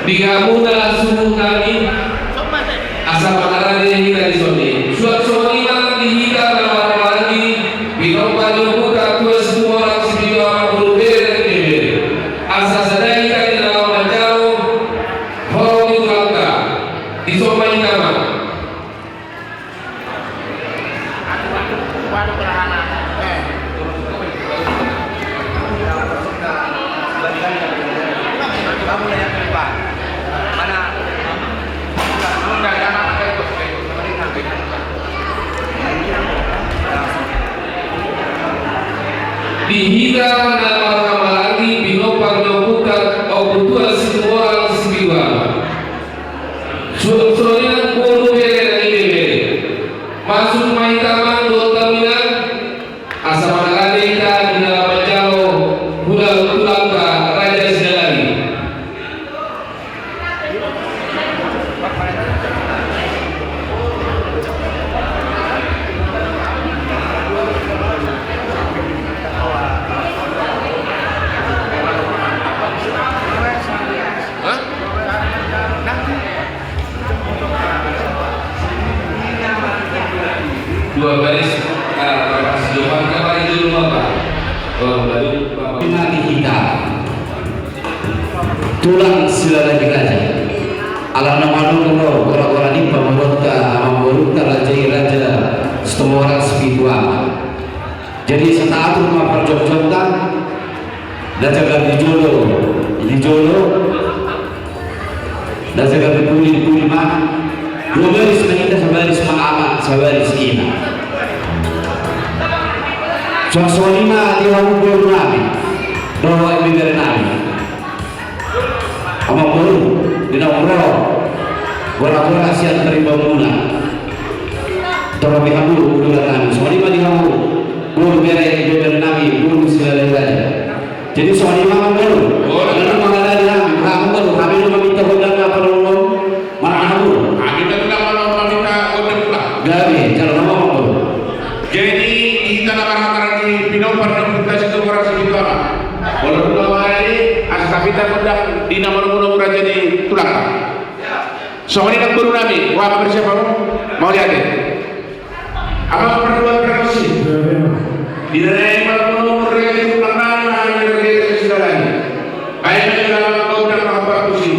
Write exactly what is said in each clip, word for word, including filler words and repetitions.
Di hamuna suhut nami, asa mangarade hita di son i. Suang songon i ma di hita na marhahamaranggi, pinompar ni ompunta Tuan Situmorang Sipitu Ama, boru, bere nang ibebere. Asa sada hita di na laho manjalo horong ni tulangta. Di son ma hita ma. Di hita na marhahamaranggi, pinompar ni ompunta Ompu Tuan Situmorang Sipitu Ama. Suang songon i nang boru, bere nang ibebere. Masuk ma hita amang dohot inang, asa mangarade hita di na laho manjalo hulahula ni tulangta Raja Sidalani. Hah? Dua baris, ah, Bapak Sijoman, Bapak Ijo, Bapak. Oh, baru Bapak. Mari kita. Tulang Silalahi Raja. Ala naung adong do gora-gora ni pamoruonta, amangborunta raja i, Raja Situmorang Sipitu Ama. Jadi, asa taatur ma parjongjongta, na jagar di jolo, di jolo, na jagar di pudi, di pudi ma, dua baris ma hita, sabaris ma ama, sabaris ina. Suang songon i ma di hamu boru nami, dohot ibebere nami. Amangboru, di naung ro gora-gora sian tarimbangmuna. Torop i hamu, boru nami. Songon i ma di hamu, boru, bere, ibebere nami, boru Silalahi Raja. Jadi songon i ma, amangboru. Boru. Ala naung mangarade hami, hamu boru, hami do maminta gondang, apa namuna? Marhahamaranggi. Hami do na maminta gondang, Pak. Gabe, jalo nama, amangboru. Jadi, hita na marhahamaranggi, pinompar ni Ompunta Situmorang Sipitu Ama. Molo dung mangarade, asa tapinta gondang di na marumuna raja ni tulangta. Songon i nang boru nami, boha ma, bersiap hamu? Mauliate. Amang partuan pargonsi. Di na naeng marumuna raja ni tulang nami, raja ni Sidalani. Baen ma jala gondang ma pargonsi.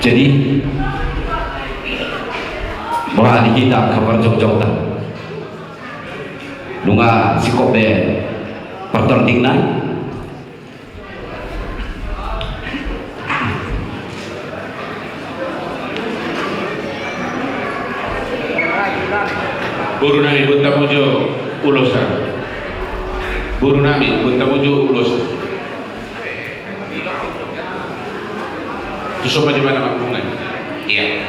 Jadi, boha di hita angka parjongjongta? Nunga singkop be partordingna. Boru nami, boan hamu jo ulos. Boru nami, boan hamu jo ulos. Tuson ma di mana, Amang Boru? Iya.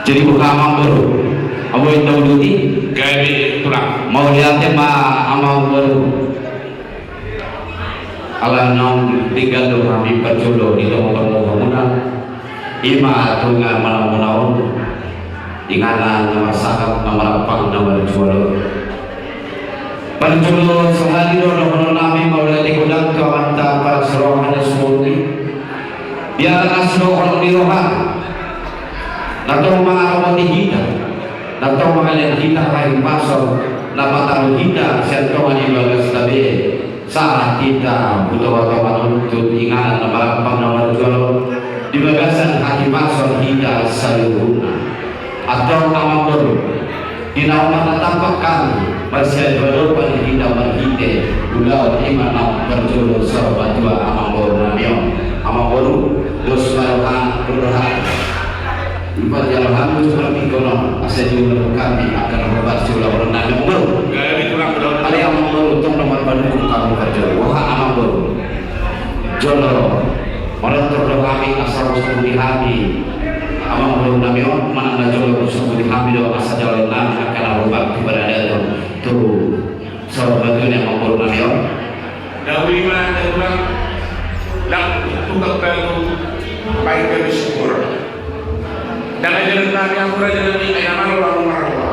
Jadi, boha, Amangboru? Abo inta uduti? Gabe, tulang. Mauliate ma, Amangboru. Ala naung tinggal do hami parjolo di tongatongamuna, i ma tu inganan muna on, inganan na marsangap na marampang na marjual on. Parjolo sahali do dohonon nami mauliate godang tu amanta parasiroha na sumurung i. Biar na sidohonon ni roha, na tong mangaramoti hita, na tong mangalean hita hahipason, na pataru hita sian tonga ni bagas tabe, sahat hita tu tongatonga on tu inganan na marampang na marjual on, di bagasan hahipason hita saluhutna. Antong amangboru, di na martatampak hami, marsiadopan hita marhite ulaon i ma na parjolo saur matua amangboru nami on. Amangboru, dos ma roha, roha. Lupa jalo hami tu parpingkon on, asa diulahon hami angka na marsiulaon nami amangboru. Gabe tulang bedohon. Ale amangboru, tong na marpanungkun hami parjolo. Roha amangboru. Jolo, manortor do hami asa ro saputi hami amangboru nami on, manang na jolo ro saputi hami do asa jalo nami angka na robak tu paradaton tu saur matua ni amangboru nami on. Dabu lima, dabu enam, lang tukang bagu, paling gabe syukur. Dang ajaran nami, anggo raja nami, ai na malo laho marroha.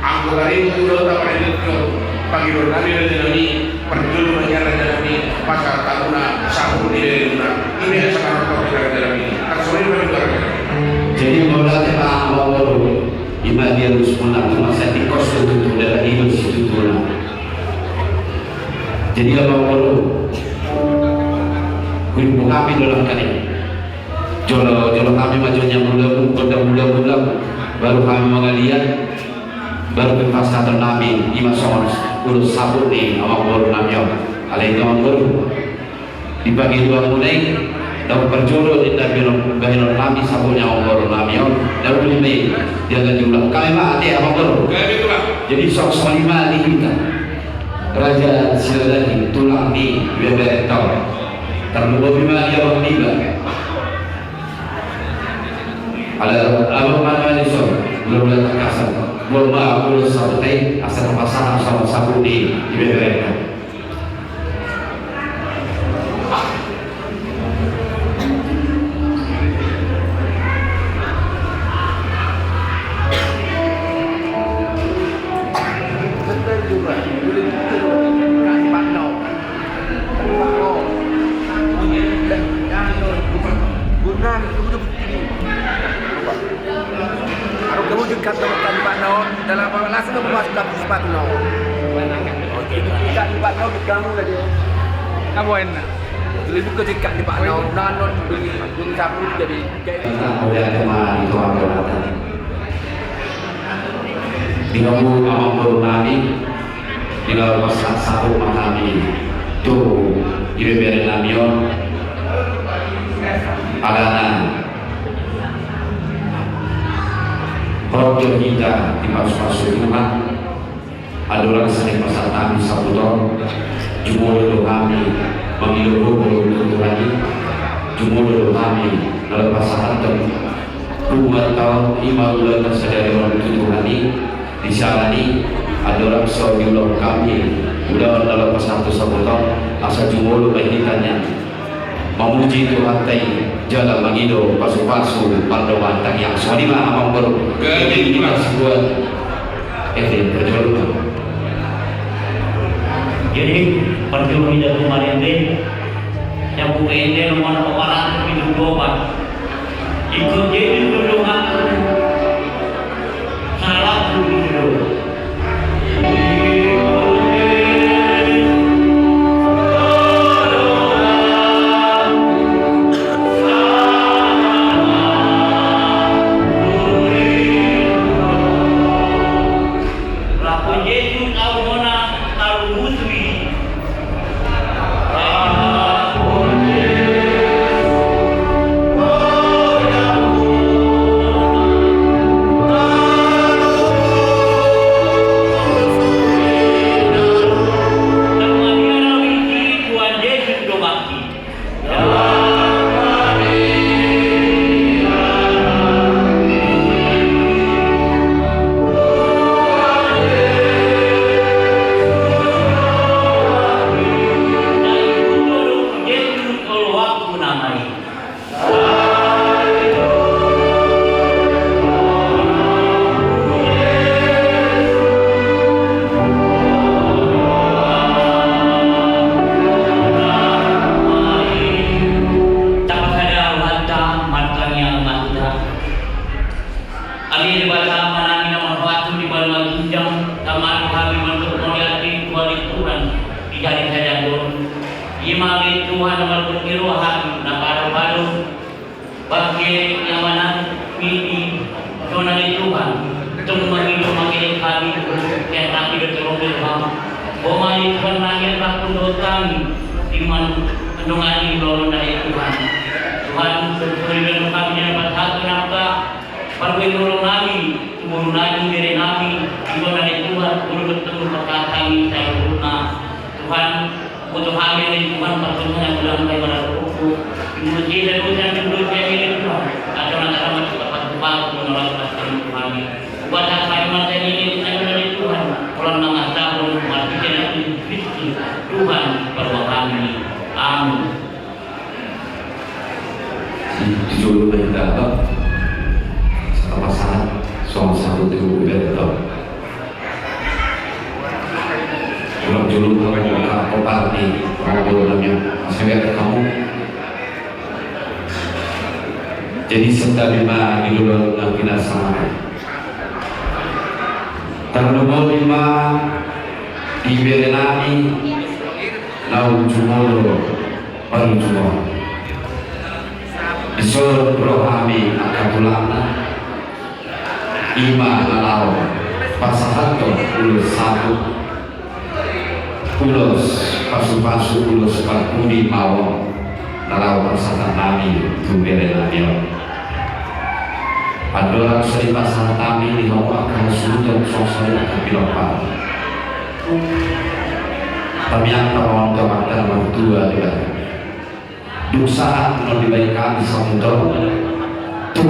Anggo gari mula uta pada jotjot, panggiron nami raja nami, parjolo ma nian raja nami, pasahat hamuna, sahat ni lelengmuna, i ma sahat ni raja nami, tarsongon i ma juga raja nami. Jadi mauliate ma amangboru, i ma dia rusmuna, tu masa di kos tu tu, dalam hidup situtuna. Jadi amangboru, huipu hami dohot kami. Jolo, jolo hami ma jolo nian mula, gondang mula-mula, baru hami mangaliat, baru pe pasahaton nami, i ma songon ulos saput ni amangboru nami on. Alai amangboru, di pangidoan muna i, dapot parjolo ninna bahenon, bahenon nami saput ni amangboru nami on, dapot i ma i, dia lagi ulang. Hami ma ate amangboru. Jadi songon i ma di hita. Raja Silalahi, tulang ni beberenta on. Tarlumobi ma di abang niba. Ala abang ma na dison, mula-mula tangkasan. Mula ma ulos saput i, asa tapasahat songon saput ni beberenta. Aro kamu dekat sama tempat no, dalam apa langsung kamu masuk dalam tempat no. Oke, dekat tempat no, kamu lagi. Apa enak? Jadi buka dekat tempat no, nanon beli, beli sapu jadi. Tentang mulia tema itu apa kata? Di hamu amangboru nami, di laho pasahat saput ma hami tu ibebere nami on, alana ro do hita dipasupasu Tuhan. Andorang sai pasahat hami saput on, jumolo do hami mangido gogo tu Tuhan i, jumolo do hami na laho pasahathon punguanta on, i ma ulaon na sadari on tu Tuhan i. Di siala ni andorang so diulahon hami ulaon na laho pasahat tu saput on, asa jumolo ma hita nian mamuji Tuhanta i jala mangido pasupasu pardongan tangiang. Songon i ma amangboru. Gabe. Jadi hita sabuat ende parjolo. Jadi parjolo hita tu marende, yang buka ende rumah paparan pintu doa. Ikut jadi dulu aku. Salah dulu. Mari Tuhan, marbut ni roham na parbaru bangke i amanami, sonari Tuhan, tung mangido mangidop hami, yang kami do tolong di roham. Bo mari Tuhan, nangin pakun dohot hami, iman andongan i lolo nari Tuhan. Tuhan, suri dan kami yang patah kenapa, pargoi lolo nami, umur nami, bere nami, sonari Tuhan, ulu bertemu patah kami, saya Tuhan. Boto hami ale Tuhan, parjolo na ulang kai marapupuk. Ibu kita dosa, ibu dosa ini Tuhan. Atau na taramat kita patupaku menolak pasti Tuhan. Buat apa yang mata ini kita menolak Tuhan. Ulang nama tahun mati kita Kristus Tuhan perwa kami. Amin. Di jolo na hita apa? Sama-sama, sama-sama tu ibadat. Ulang jolo, ulang jolo, apa parti, ulang jolo namanya, saya lihat kamu. Jadi, santabi ma di jolo na pinasahat. Tarlumobi ma di bere nami, na ujung molo, parujung molo. Dison ro hami angka tulangna. Ima na laho pasahathon ulos saput, ulos pasupasu, ulos parpudi ma on na laho pasahat nami tu bere nami on. Andorang so dipasahat nami di hamu angka hasuhuton, songon i angka pinompar. Tamiang tamaon tu Amanta na martua di bagasan. Dung sahat on dibaen hami saputon tu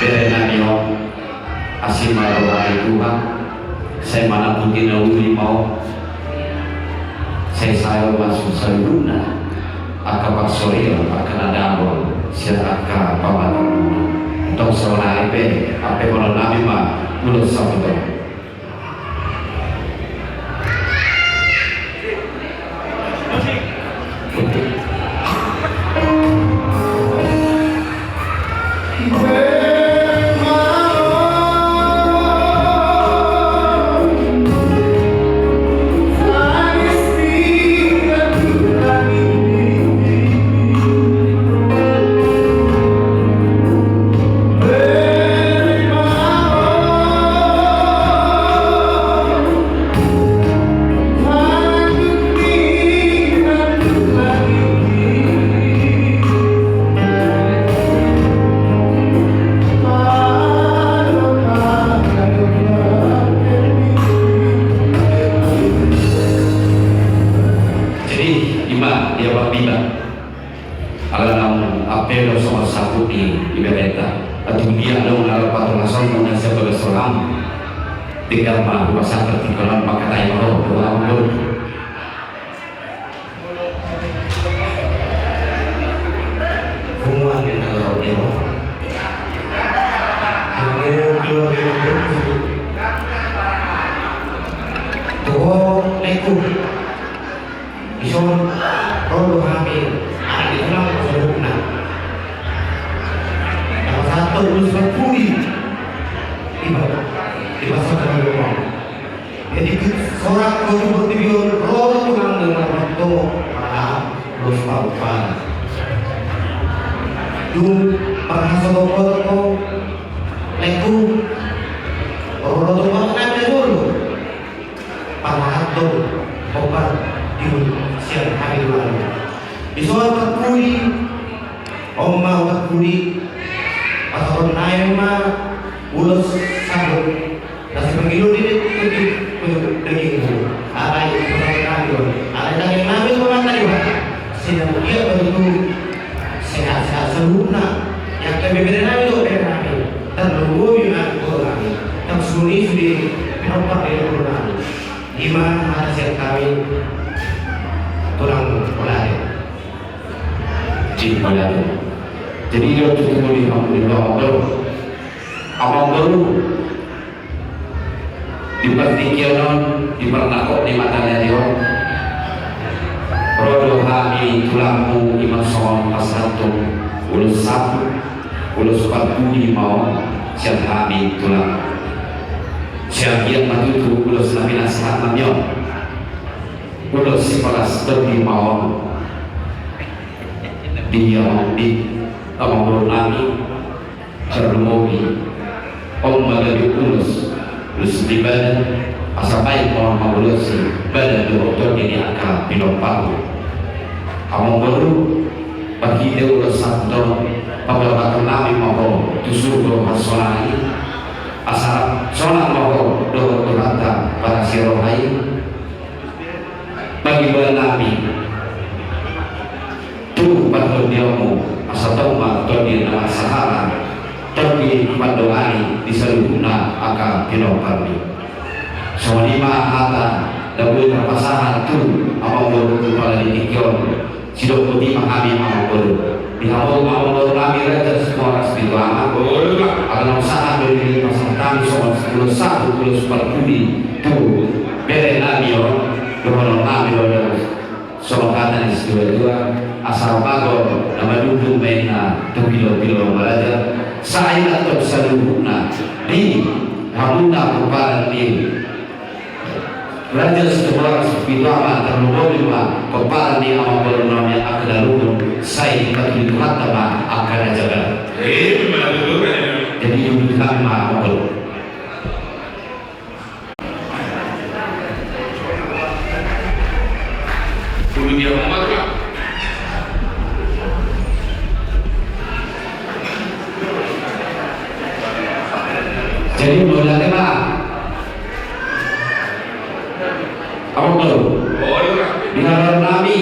bere nami on, asi ma roha ni Tuhan, sai manaputi na uli ma on, sai sae ma saluhutna angka parsorion, angka na dangol sian angka pamatangmuna. Tong saonari pe, ampe holan nami ma ulos saputon. Jadi, ima dia bang bilang. Ala naung ampe do songon saput ni ibereta. Tung dia adong na laho patorasonmu na sian bagas roham. Tinggal ma hupasahat tinggal on mangkatai ma ro tu amang boru. Punguan ni na laho dia. Punguan keluarga yang berkumpul. Tuh, lekku. Dison ro do hami, anak ni tulang saluhutna. Napasahathon ulos parpudi. Ima, dipasahat ma di rumah. Jadi, sorak do tu portibi on, ro do tulang na marboto, maaf, ulos parpudi. Dung parhasogotan ho, lekku, ro do tulang na marboto. Pasahathon hombar dihut sian hami tulang. Dison parpudi, on ma parpudi, pasahaton nami ma ulos saput. Na sipangido ni dagingku, alai pasahaton nami do. Alai daging nami do mata di mata. Sian dia ma tutu sehat-sehat saluhutna. Yang kami bere nami do bere nami. Tarlumobi ma tu boru nami. Tong sude-sude pinompar ni boru nami. Ima hata sian hami tulang Polare. Cik Polare. Jadi, io tutu di hamu di amang boru. Amang boru. Di partingkian on, di parnangkok ni mata ni ari on, ro do hami tulangmu, ima songon pasahathon ulos saput, ulos parpudi ma on sian hami tulang. Sai anggiat ma tutu ulos na pinasahat nami on. Ulos sipalas tondi ma on di amang, di amangboru nami, tarlumobi on ma gabe ulos, ulos di badan, asa baen ma on mangulosi badan dohot tondi ni angka pinomparhu. Amangboru, marhite ulos sahat on, paborhathon nami ma ho tu surgo hasonangan i, asa sonang ma ho dohot Tuhanta parasi roha i. Pangidoan nami tu partondionmu, asa tong ma tondi na marsahala, tondi pandongani di saluhutna angka pinomparmi. Songon i ma hata na boi tarpasahat tu amangboru tu pala di tingki on. Sidok boti ma hami amangboru. Di hamu amangboru nami Raja Sitohang Sipituama. Ala naung sahat do i pasahat hami songon ulos sahat, ulos parpudi tu bere nami on, dohonon nami do songon hata ni situatua, asa bagot na madungdung ma inna tu pilopilo maraja. Sai ma antong saluhutna di hamuna pomparan ni Raja Sitohang Sipituama, tarlumobi ma pomparan ni amangboru nami angka na lungun, sai dipatudu Tuhanta ma angka na jaga. Jadi, duduk hami ma amangboru. Jadi, mulai ma. Amangboru, di haroro nami,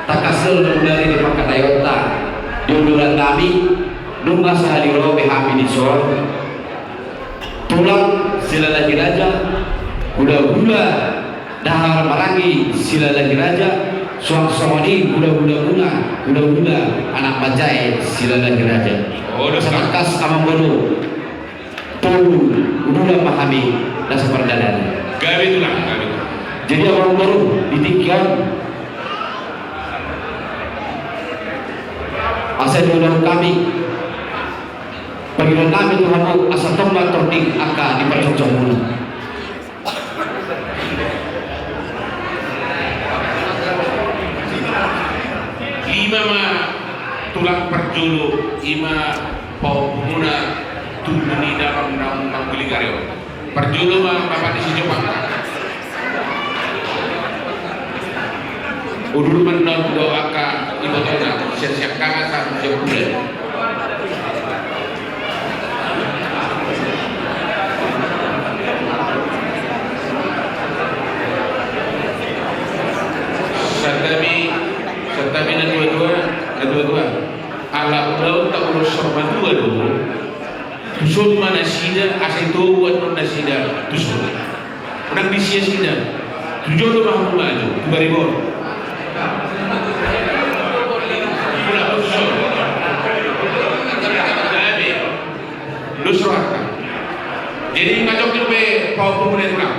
tangkas do na mulai di pangkataionta, di undulan nami, nunga sahat ro be hami dison. Tulang Silalahi Raja, hulahula dahar marangi Silalahi Raja, suang songon i hulahula muna, hulahula anak manjae Silalahi Raja. Asa tangkas amangboru, tu undulan ma hami na so pardalanan. Gabe tulang, gabe tulang. Jadi amangboru, di tingki on, asa diulahon hami. Pangidoan nami tu hamu, asa tong ma tondi angka di parjongjongmuna. Ima ma tulang parjolo, ima pahompumuna, tubu ni damang naung mangguling ari on. Parjolo ma bapak ni si Jopang. Udur ma annon do angka ibotona, sian Siangkangan sahat tu Sianggule. Santabi, santabi na tuatua, na tuatua. Ala ulaonta ulos saur matua do. Tuson ma nasida, asa itogu annon nasida tuson. Unang disiasida. Tu jolo ma hamu maju, tu Baribon. Mula tuson. Gabe. Los rohanta. Jadi, ngajok jok be pahompumuna i, tulang.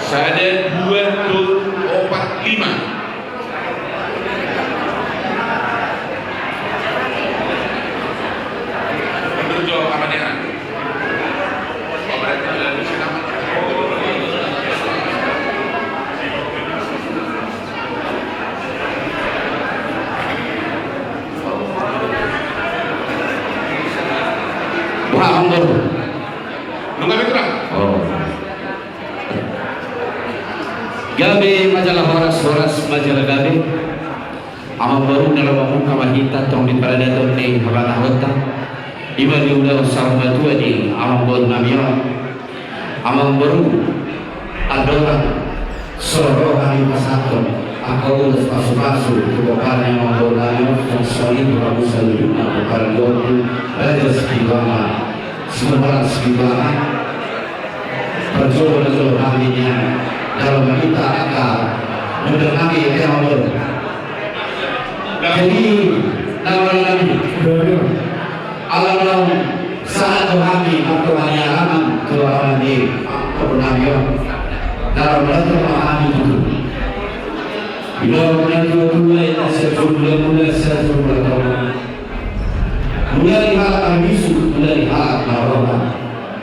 Sada, dua, tolu, opat, lima. Boha, amangboru? Nunga be, tulang. Oh. Gabe ma jala horas, horas ma jala gabe. Amangboru, na ro mamungka ma hita tong di paradaton ni habatahonta. Ima di ulaon saur matua ni amangboru nami on. Amangboru, andorang so ro hami pasahathon angka ulos pasupasu tu pomparan ni amangboru nami on, songon i tu hamu saluhutna pomparan ni ompu Raja Sipituama, Sitohang Sipituama. Parjolo na jolo hami nian dalam meminta angka muda nami, ya, amangboru. Jadi, na mula nami, ala naung sahat do hami martonga ni alaman tu alaman ni amangboru nami on. Dalam melatih hami tu Ilok na tuatua, ina sian jumlah mula, sian jumlah tonga. Mula ni halak na bisuk, mula ni halak na roha.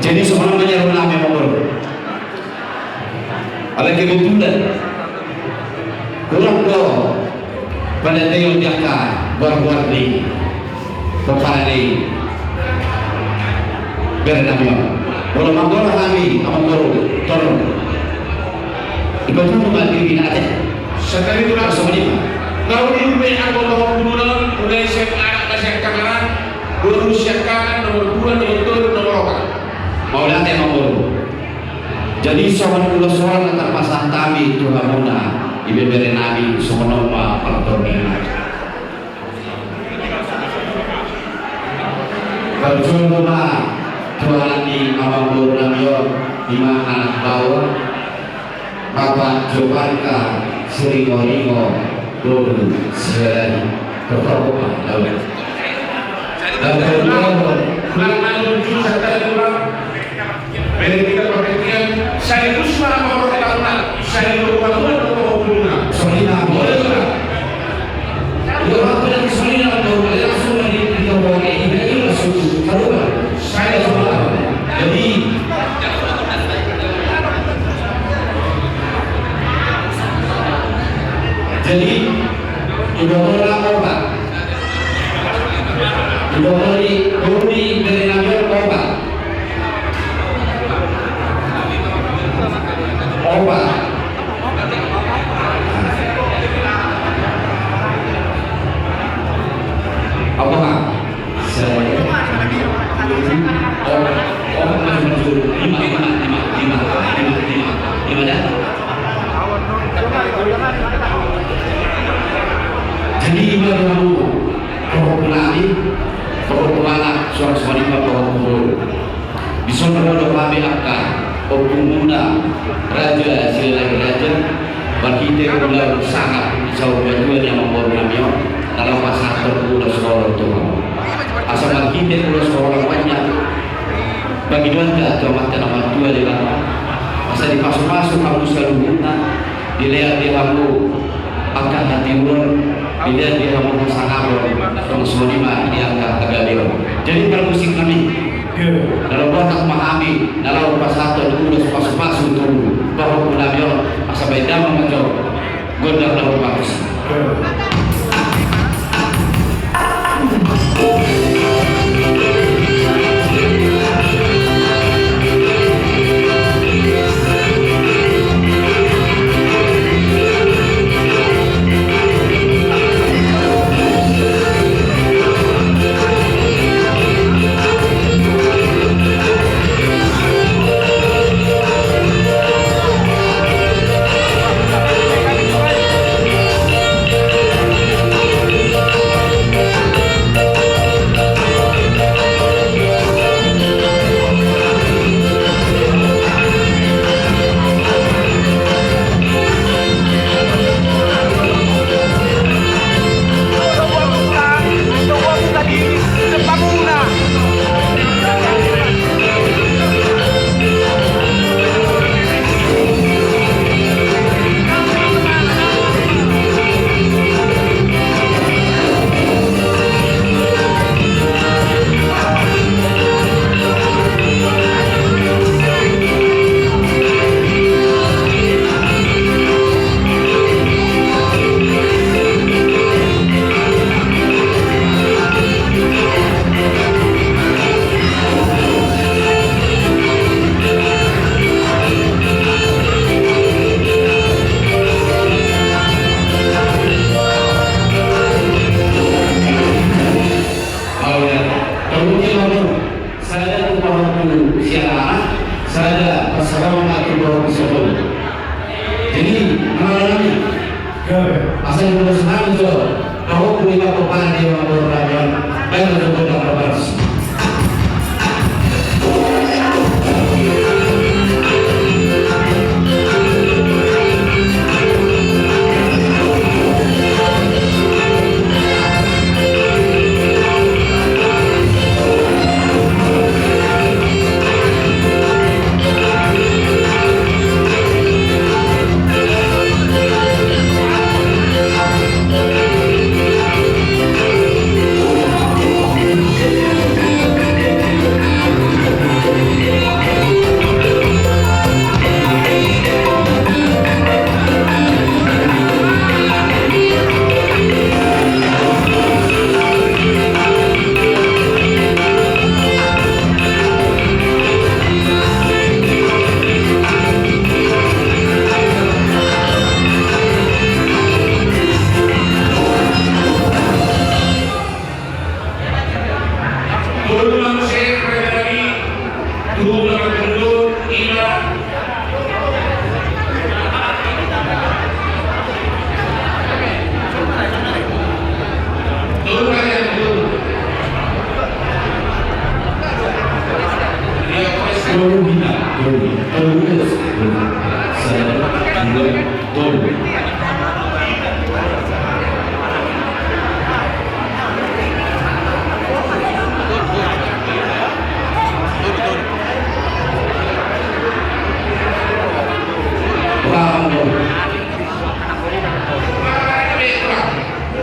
Jadi songon i ma nangkin, amang boru. Alai kebetulan hurang do pandatehon di angka boarboar ni pomparan ni bere nami on. Molo manggora hami, amang boru, tor Ipajual ma diri na ate. Satabi tu langsung lima. Kau di rumah aku mau bunuh, mulai siap anak kasih kamera, baru siap kanan, nomor dua, nomor tolu, nomor empat. Mau lihat emang baru. Jadi songon ulos roha na tarpasahat hami tu hamuna, ibebere nami songon on ma partorbian. Parjolo ma tu anak ni amangboru nami on, ima anak baoa, Bapak Jopanka Siringoringo boru Sialahi. Ketua Bapak Daud. Dan ketua Bapak Sekaligus ma, Bapak Kapolna, sekaligus ma, Bapak Kapolna. Sorry, Pak. Boleh, Pak. Iya, Pak, boleh, sorry, Pak. Boleh langsung di, di, di, di, langsung. Taruh, Pak. Saya sama, Pak. Jadi, jadi, ibu, Pak. Ibu, Pak, Rudi, Rudi, dari Nabil, Pak. Opa. Apa, Pak? Saya. Opa. Opa, maju, maju. Lima, lima, lima, lima, lima, lima, lima, ya. Jadi, lima, lima, lima. Pahompu nami, pahompu anak, suang songon i ma pahompu boru. Dison ro do hami angka ompungmuna, Raja Sialahi Raja, marhite ulaon sangap saur matua ni amangboru nami on, na laho pasahathon ulos roha tu hamu. Asa marhite ulos roha on ma, pangidoanta tu Amanta na martua Debata, asa dipasupasu hamu saluhutna, dilean di hamu angka hatiuron, dilean di hamu hasangapon, songon i ma di angka hagabeon. Jadi parmusik nami, na laho botak ma hami, na laho pasahathon ulos pasupasu tu pahompu nami on, asa baen damang ma jo gondang na parmusik. Sada tu pahompu sian anak, sada pasalamatan tu pahompu sian boru. Jadi, amang nami, asa diulos nami jo pahompu ni pahompu ni amangboru nami on, baen jo gondang na parmusik.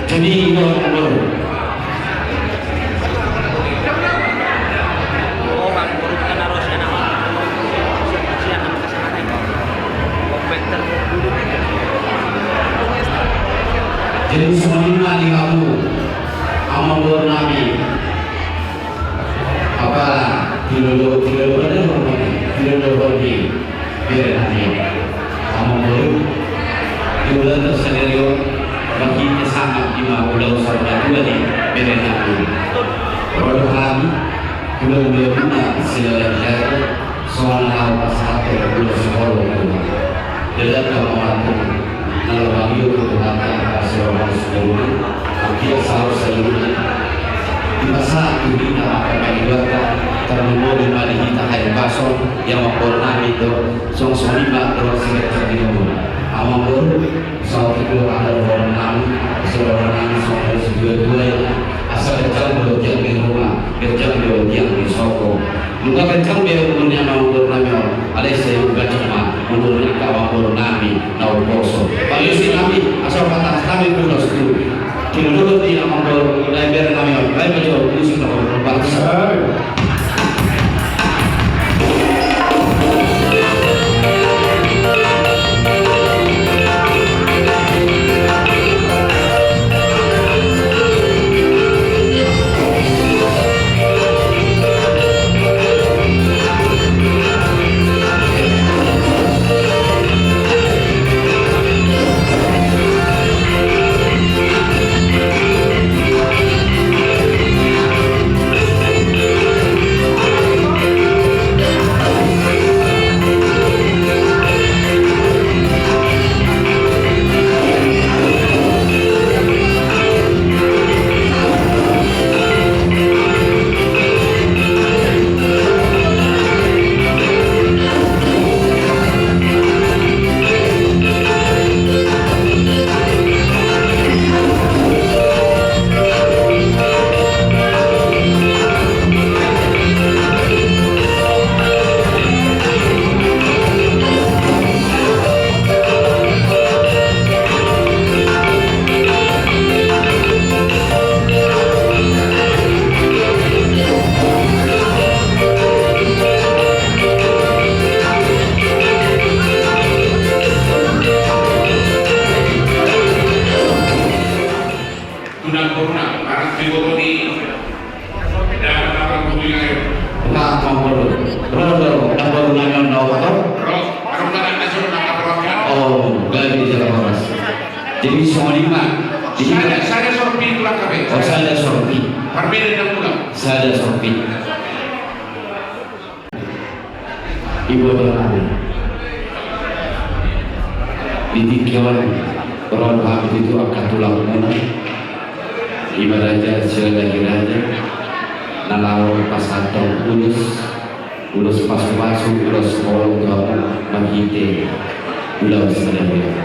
Jadi, jadi songon i ma di hamu, amangboru nami. Apala, tilolo, tilolo, tilolo, tilolo, bere nami. Amangboru, di ulaon sadari on, marhite sangap i ma ulaon saur matua di bere nami. Ro do hami, ulaon ulaon na silala silala, songon na laho pasahathon ulos holong tu Tuhan. Dalan na mamatung, na laho mangido tu Tuhanta, asi roha ni sumurung, anggiat saur saluhutna dipasahat tu hita angka pangidoanta, tarlumobi ma di hita hahipason, i amangboru nami do, songon songon i ma dohot siganjang ni umur. Amangboru, saotik do hata dohonon nami, asi roha nami songon na situa-tua i, asa ganjang do tiang ni ruma, ganjang do tiang ni sopo. Nunga ganjang be umur ni amangboru nami on, alai sai ganjang ma umur ni angka amangboru nami na umposo. Paliusi nami, asa patah nami ulos tu. Tiga dulu di amangboru nami, bere nami on, baik betul, musik na umur bangsa. Tulang boruna, barang siboto ni. Nah, Amangboru. Ro do, Amangboru nami on na opat on. Ro, ro, ro, ro, ro, ro. Oh, gabe di jalan horas. Jadi songon i ma. Jadi sada, sada sorpi tulang kape. Oh, sada sorpi. Parbeda dengan tulang. Sada sorpi. Iboto nami. Di tingki on, ro do hami tutu angka tulangmuna. I ma raja Silalahi Raja, na laho pasahathon ulos, ulos pasupasu, ulos holong tu hamu marhite ulaon sadari on.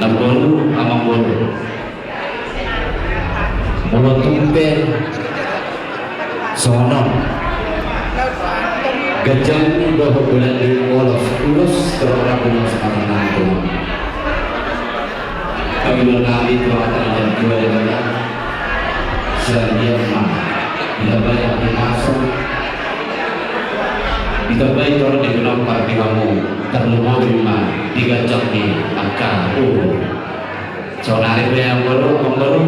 Namboru, amangboru. Molo tung pe songon on, ganjang dohot holan ni ulos, ulos dohot rambu na samanang tu. Kami berkami tu angka na jam dua di dalam. Seharian ma ditambai hahipason, ditambai toru di pinompar di hamu, tarlumobi ma di ganjang ni angka umur. Saonari pe, amangboru, amangboru,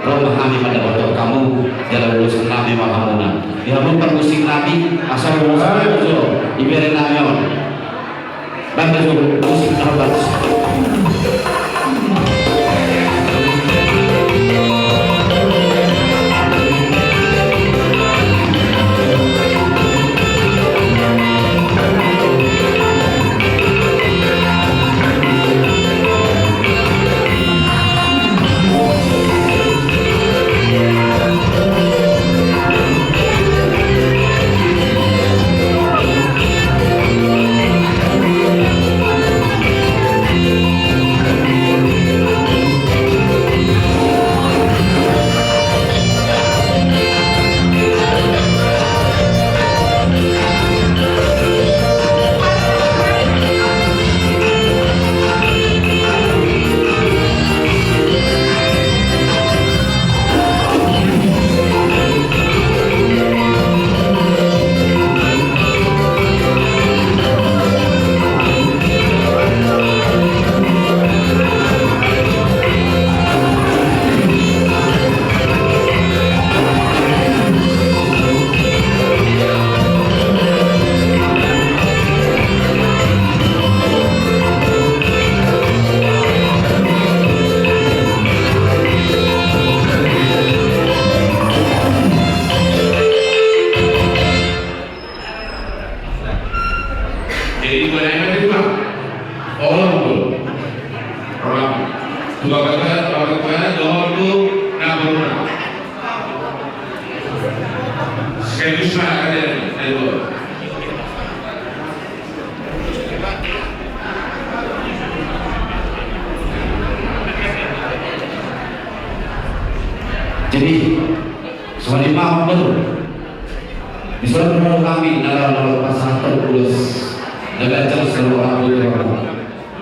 ro ma hami mandapothon hamu, jala ulosan nami ma hamuna. Di hamu parmusik nami, asa ulos nami jo, ibere nami on. Banda jo, musik na bagus. Program. Tu bapak, bapak, bapak, dohot tu na boruna. Sekaligus ma, ada, ada dua. Jadi, songon i ma, amang boru. Dison do hami na laho pasahathon ulos na ganjang sian hamu.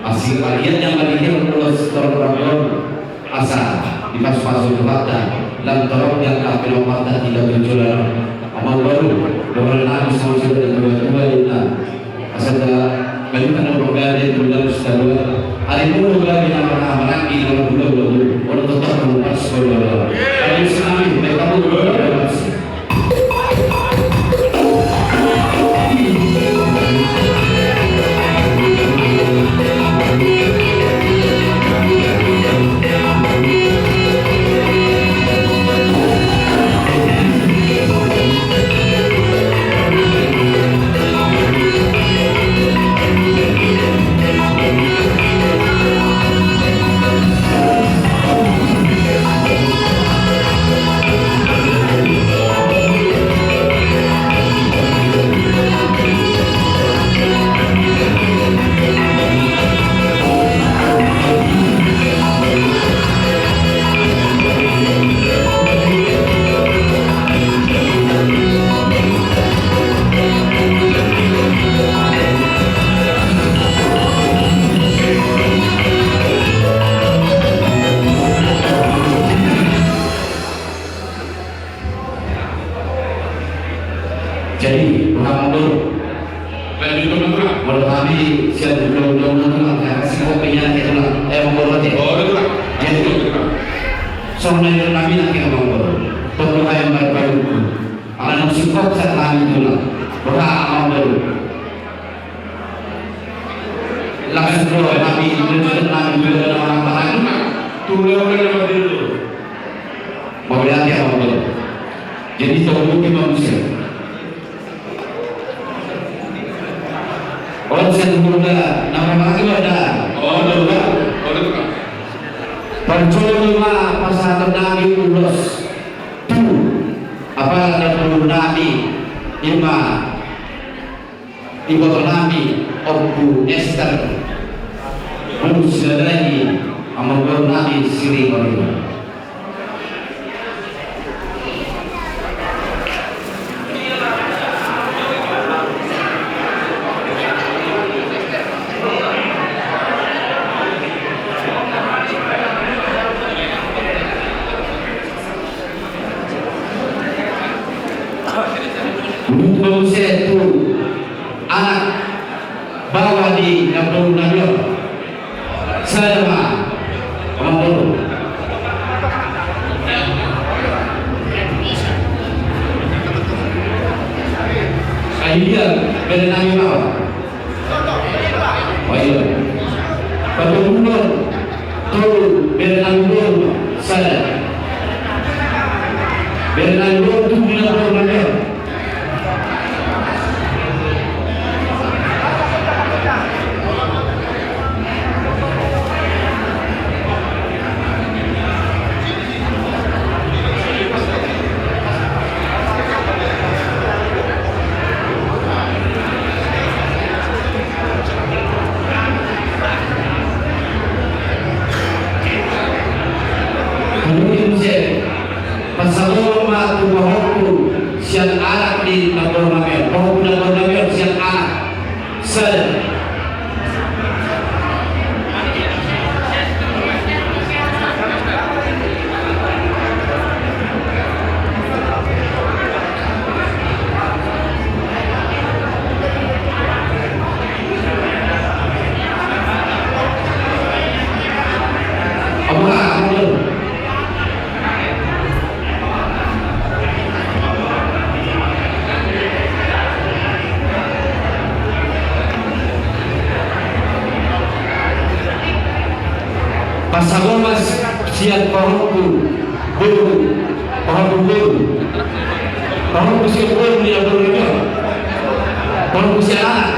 Asi bagian na marhite ulos torop on, asa dipasupasu Tuhanta, lam torop di angka pinompar na tinggal di joloan on. Amang boru, dohonon nami songon sude na tuatua i, asa da, bagi tano bogade tu dalam setalua. Ari mulu gabe na marhaha maranggi na marhula hula. Olo, tetap mulu pas boru. Ari sinami, baik kamu boru. Jadi, amang boru. Lanjut, Tulang. Molo hami sian ulaon na tulang, ya, kasih kopinya, ya, Tulang. Eh, amang boru, ya. Oh, iya, Tulang. Jadi, Tulang. Songon na nidok nami nangkin, amang boru. Tong do hami marpaluku. Ala nunga singkop sian hami, Tulang. Boha, amang boru. Langsung do hami, lanjutkan hami, Tulang, na marhaha maranggi. Tulang, Tulang, Tulang. Mauliate, amang boru. Jadi, tong do hami muse. On sian hulahula na marhaha maranggi ma da. On, on, on. Parjolo ma pasahaton nami ulos tu apala na boru nami, ima iboto nami Ompu Ester, boru Silalahi, amang boru nami Siregar. Muse tu anak baoa ni namboru nami on. Sada ma, amang boru. Ai dia, bere nami baoa. Oh iya. Patomuhon tu bere nami boru, sada. Bere nami boru tu bere nami boru. Pasahat ma tu pahompu sian anak ni namboru nami on, pahompu namboru nami on sian anak. Sada. Pasahat ma sian pahompu boru, pahompu boru. Pahompu sian boru ni namboru nami on. Pahompu sian anak.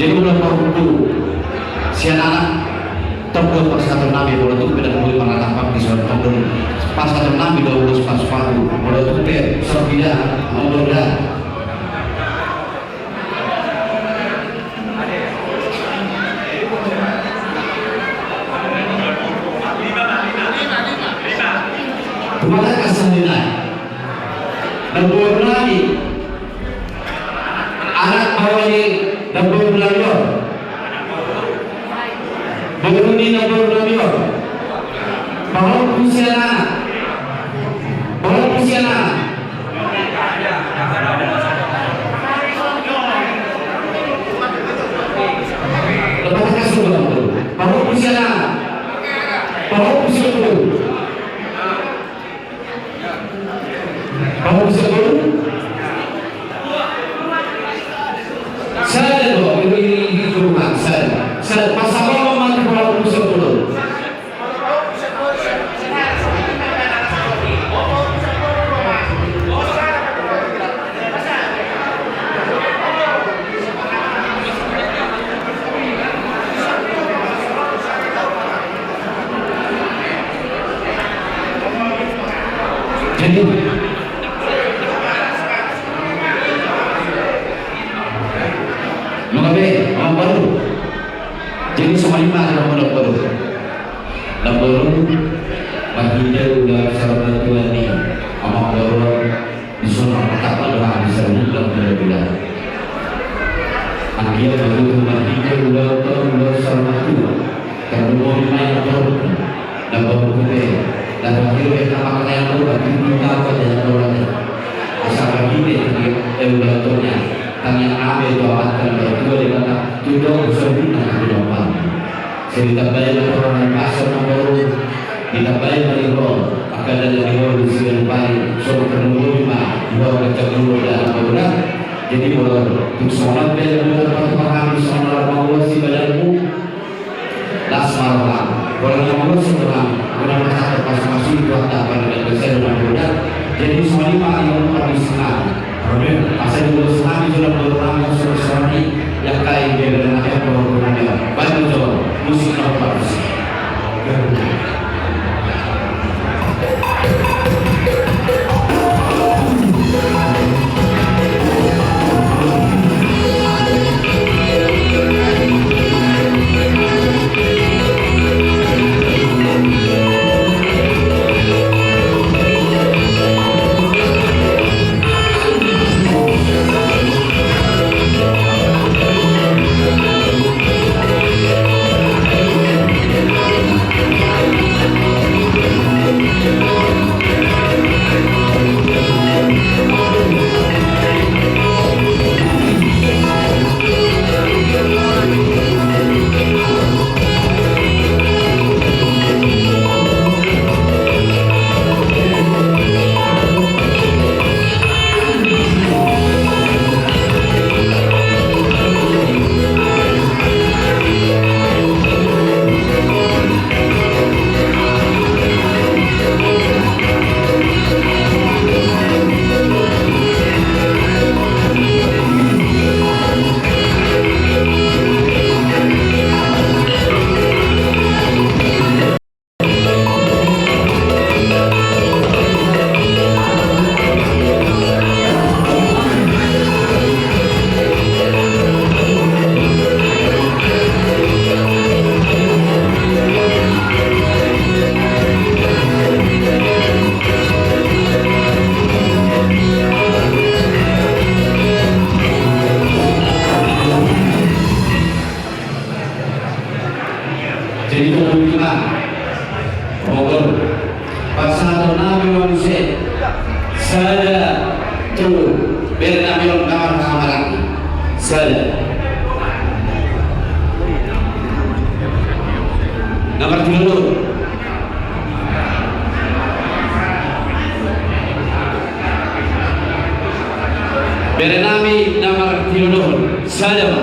Jadi molo parhundul sian anak, tong do pasahaton nami, molo tung pe ndang boi manatap di son, tong do pasahaton nami do ulos pasu-pasu, molo tung pe sorbida, molo da. Tumata kasih nai. Namboru nami. Anak baoa ni namboru nami on. Boru ni namboru nami on. Pahompu sian anak. Pahompu sian anak. Pahompu sian anak. Pahompu sian boru. Pahompu sian boru. Sada do, ini, ini, ini rumah, sada. Sada, pasahat ma tu pahompu sian boru. Jadi, nunga be, amang boru. Jadi, songon i ma, amang boru. Amang boru, marhite ulaon saur matua ni amang boru. Dison martamba do hami saluhut, lam bela-bela. Anggiat ma tutu marhite ulaon on ulaon saur matua. Tarlumobi ma i na torop. Na baru pe na terakhir pe na makana yang baru lagi minta apa dia yang baru lagi. Asa marhite di ulaon on ya. Tangiang nami tu Amanta na martua Debata, tu dongan saluhutna na hinaholongan. Sai ditambai ma torang na pasor na boru, ditambai ma di ho angka dalan ni ngolu siganup ari, songon tarlumobi ma di ho angka jabulu dalan boru. Jadi molo tung songon on pe na tarpatupa hami songon na mangulasi badanmu. Las ma roham. Molo na mangulasi roham, molo na tarpatupa hami Tuhanta pardenggan basa i na boru. Jadi songon i ma di ho angka bisi nami. Amen. Asa diulos nami jolo boru nami songon i. Yang kai dia dan akhir boru nami. Baik jolo musik na bagus. Jadi, pokokna, pokok pasahaton nami ma muse sada tu bere nami on na marhamaranggi. Sada. Na martilodohon. Bere nami na martilodohon. Sada ma.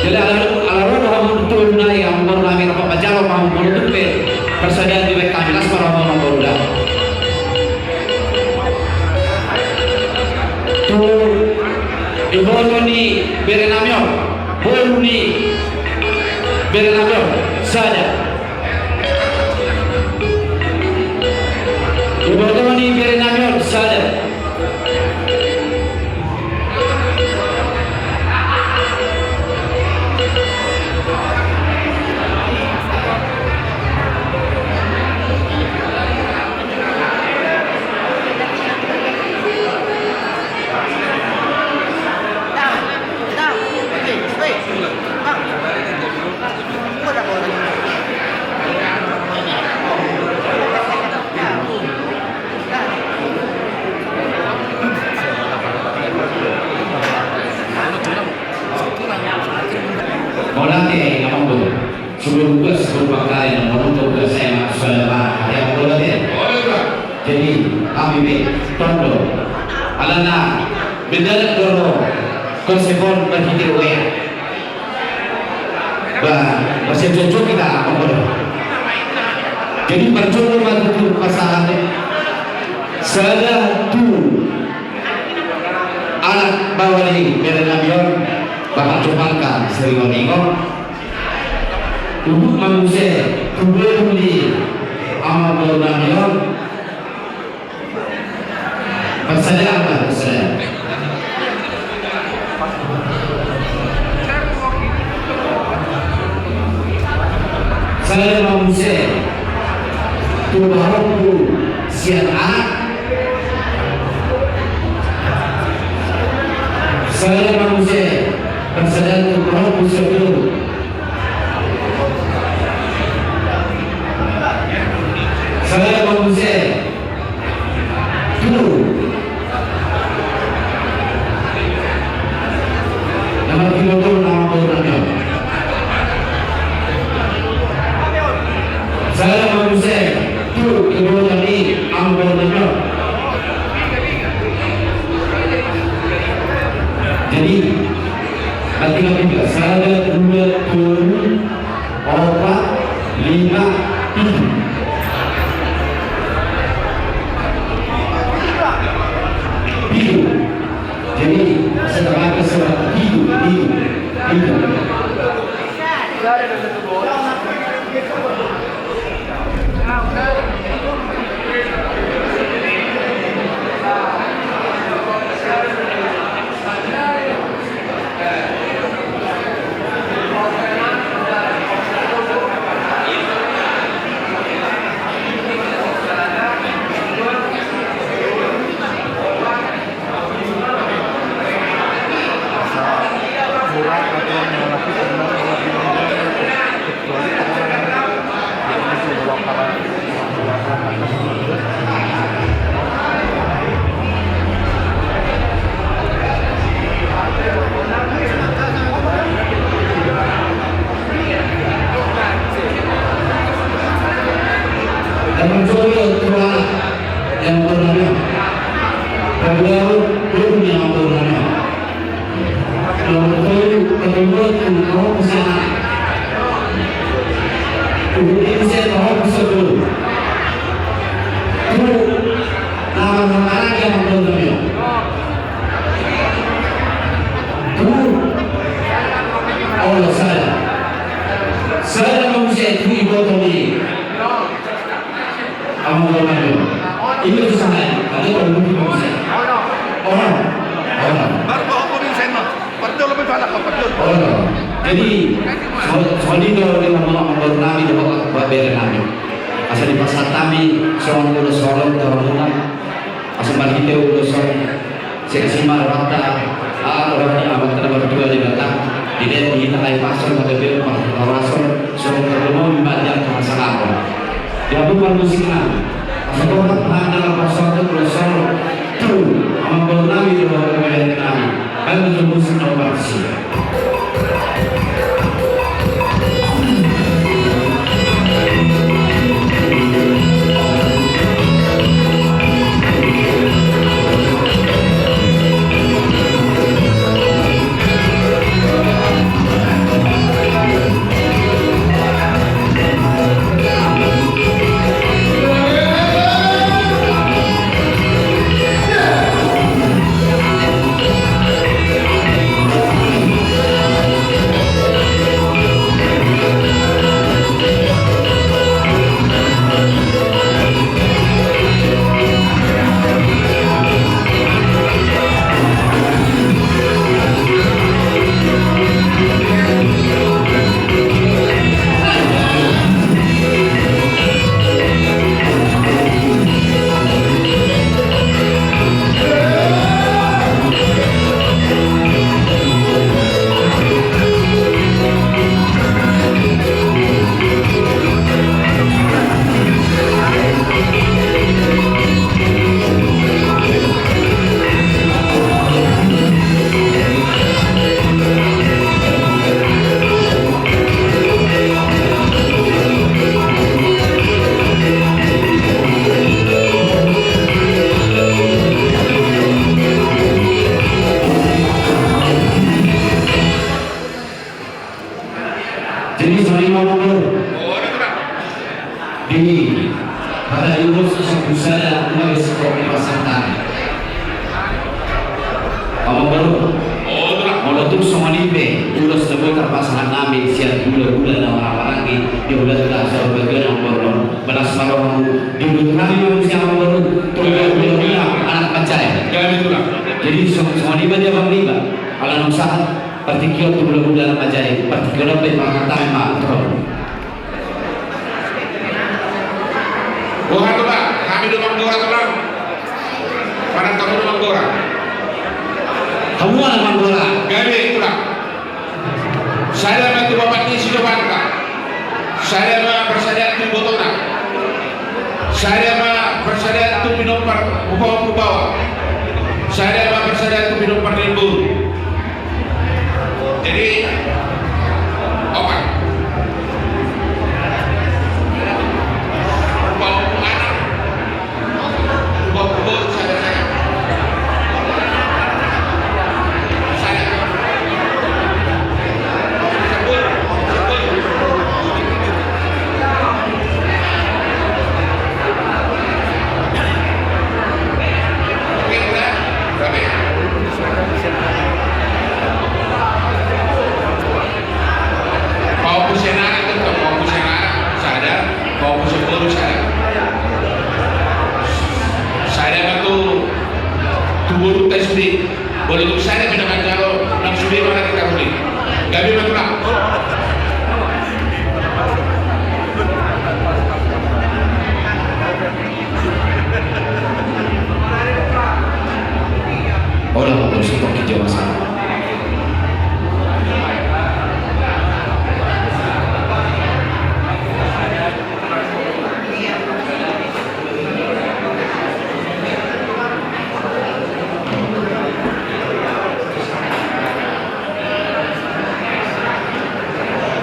Jadi ala, ala ro do hamu tu nai, amang boru nami, rap manjalo ma hamu molo tung pe parsadaan dibahen hami. Iboto ni bere nami on, boru ni bere nami on, sada. Iboto ni bere nami on, sada. Mauliate, Amang Boru. Suhut tugas, suhut panggabean, molo tugas saya mak sudah, Pak. Ya, mauliate. Jadi, kami be tondo. Alana, beda do ro konsep on marhite W A. Ba, masih cocok hita, Amang Boru. Jadi, marjolo ma tutu pasahat sada tu anak baoa ni bere nami on, Bapak Jopangka Siliwangi. Huhut ma muse tu boru ni amangboru nami on. Parsadaan ma, parsadaan. Sada ma muse tu pahompu sian anak. Sada ma muse parsadaan tu pahompu sian boru. Sada ma muse tu na martinodohon amangboru nami on. Sada ma muse tu iboto ni amangboru nami on. Jadi, nanti lagi juga sada, dua, tolu, opat, lima, pitu. Pitu. Jadi, setengah ke surat pitu, pitu, pitu. Dan mencoba untuk yang bernama Pablo Kurnia Bonana. Nomor tolu, Pablo Kurnia Bonana. Kurnia Bonana. Tuh, nama-nama lagi yang belum tahu. Tuh. Oh, salah. Salah, manusia itu ibu atau ini? Amang Boru nami. Ini tu salah. Ada orang butuh manusia. Orang. Orang. Baru bawa kopi saya mah. Pardol lebih salah kau pardol. Orang. Jadi, so-, songon i do di amang Boru nami, di bapak bere nami. Asa dipasahat hami songon ulos holong tu hamuna. Asa marhite ulos on. Sian i ma rohanta, ah, roha ni Amanta na martua Debata, dilehon di hita hahipason, hahipason, parhorason, songon tarlumobi ma di angka hasangapon. Di hamu parmusik nami, asa dohot hata na pasahathon ulos on tu amang Boru nami dohot bere nami, baen ma jo musik na umarsi. Tung songon i pe ulos na boi tarpasahat nami sian hulahula na marhahamaranggi di hulahula Saur Bagian Ambornong. Balas ma rohamu, di hulahula nami sian Ambornong, tu hulahula anak Manjai. Jadi songon i ma di abang niba, ala naung sahat partingkian tu hulahula anak Manjai, partingkian on pe marhatai ma tu hamu. Boha tulang, hami do manggora tulang. Manang hamu do manggora? Hamu do manggora. Gabe tulang. Sada ma tu bapak ni si Jopanta. Sada ma parsadaan tu ibotona. Sada ma parsadaan tu pinompar, pinompar purbawa. Sada ma parsadaan tu pinompar ni boru. Jadi opat. Opat anak. Opat boru sada sada. Sada. Sebut, sebut. Oke, udah. Berapa ya? Paopu sian anak, tetap paopu sian anak, sada, paopu sian boru, sada. Sada ma tu, tu boru tes di, boleh tu sada, pindah kan jalo, nang sude ma lagi taruli. Gabe ma tulang. Olo, olo, sipok hijau masalah.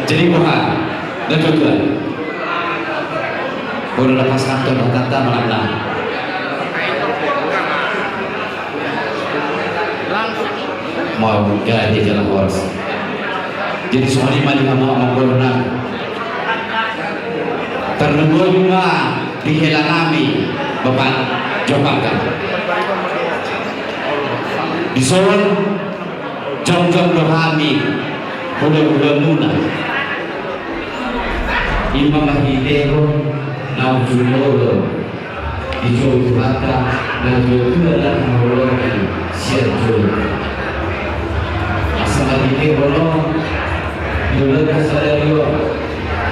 Jadi boha, na tutu. Boha na pas kantor, tata manang na. Mau jadi jalan boros. Jadi songon i ma di hamu amang boru nami. Tarlumobi ma di hela nami Bapak Jopanta. Dison jongjong do hami hulahulamuna. I ma marhitehon naung jumolo dijou Tuhanta na jotjot na haholoan sian jolo. Asa marhitehon on di ulaon sadari on,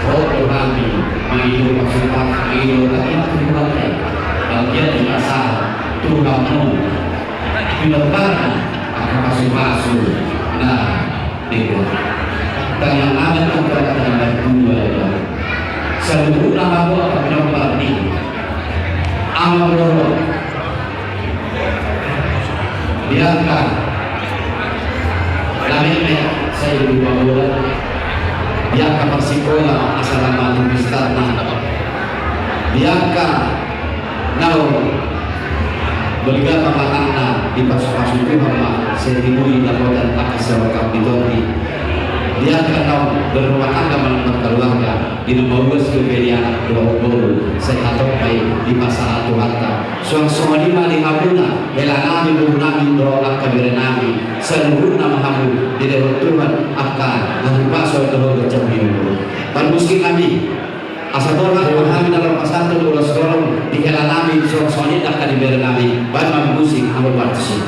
ro do hami mangido pasupasu, mangido tangiang tu Tuhanta, bagian di masa Tuhan on. Pinompar angka pasupasu na denggan. Tangiang adat angka tangiang dua. Saluhutna hamu angka pinompar ni amang boru. Di angka na metmet sai di pamola. Di angka parsikola asa lamatu pistarna. Di angka naung balga panganganna, dipasupasu Tuhan ma sai tibu i dapotan angka saur matua ni tondi. Di angka naung berumah tangga manang berkeluarga, di na mauas dope ni anak dohot boru, sai hatop ma i dipasahat Tuhanta. Suang songon i ma di hamuna hela nami, boru nami dohot angka bere nami, saluhutna ma hamu dilehon Tuhan angka na hupaso dohot ganjang ni umur. Parmusik nami. Asa torang ma hami na laho pasahathon ulos holong di hela nami, songon i angka di bere nami, baen ma musik, anggo parmusik.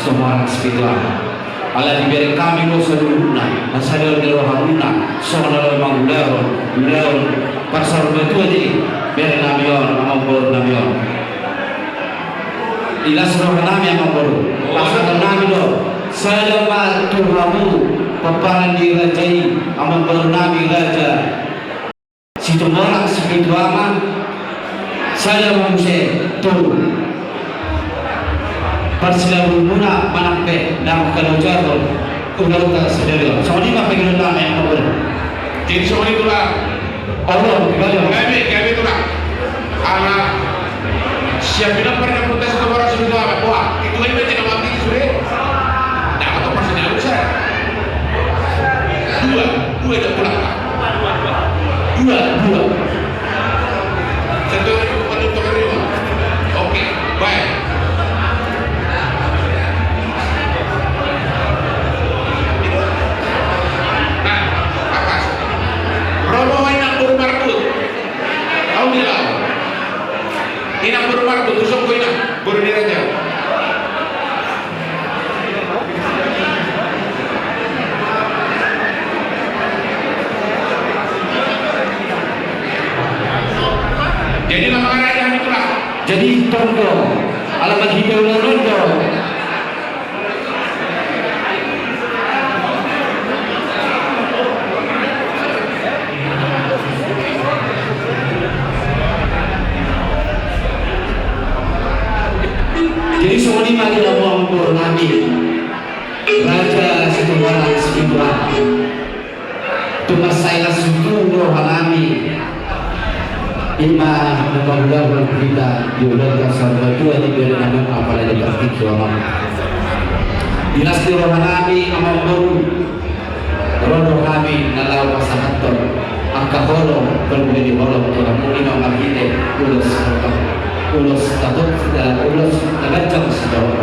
Sitomarang Sipitu Ama. Ala dibereng hami do saluhutna na sada ni rohamuna songon na laho mangulahon ulaon parsaulian matua di bere nami on, amangboru nami on. Ilas roha nami, amangboru. Pasahat nami do sada ma tu hamu pomparan ni raja i, amangboru nami Raja Situmorang Sipitu Ama, sada ma muse tu parsilabuhonmuna manang pe na mangkaloja tu ulaonta sadari on. Songon i ma pangidoan nami, amangboru. Jadi songon i, Tulang. Olo, gabe, gabe, Tulang. Ala siap pinompar ni ompunta Situmorang Sipitu Ama. Wah, itu aja, tidak mati sudah. Dapat tu masih ada urusan. Dua, dua dah pulang. Dua, dua. Satu, satu, satu, dua. Oke, baik. Nah, atas. Romo, Inang Boru Marbun. Kau bilang. Inang Boru Marbun, tu son ho, Inang. Boru ni raja. Jadi, na mangaraja hami, Tulang. Jadi, tong do. Ala marhite ulaon on do. Jadi songon i ma di hamu, amangboru nami, Raja Situmorang Sipitu Ama. Tung mansai las tu roha nami. I ma na mangulahon hita di ulaon parsaulian matua di bere nami on, apala di partingkian on. Di las ni roha nami, amangboru. Ro do hami na laho pasahathon angka holong, parbue ni holong tu hamu, i ma marhite ulos, ulos tatok, eh, ulos na ganjang sitorop.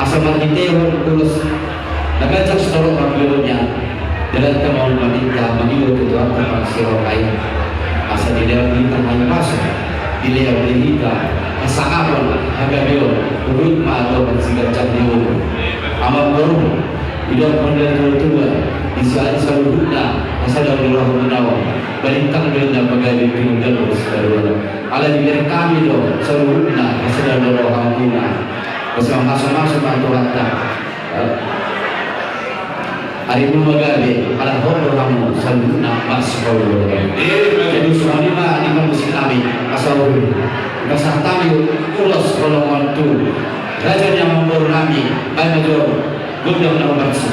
Asa marhitehon ulos na ganjang sitorop, parbue ni holong i, dalan tama on maminta mangido tu Tuhanta Pangasironga i. Asa dilehon hita hahipason, dilehon di hita hasangapon, hagabeon, huhut ma dohot siganjang ni umur. Amangboru. Idokkon do natuatua, di saluhutna na sada ni rohamuna on, balintang do inna pagabe, pinunggan do sidaroan. Ala dibereng hami do saluhutna na sada ni rohamuna. Asa mamasumasu ma Tuhanta. Ari muna gabe, ala hot do hamu saluhutna marsipaulu. Jadi songon i ma di parmusik nami, asa uli. Pasahat hami ulos holong on tu raja ni amangboru nami, baen ma jo gondang na marsi.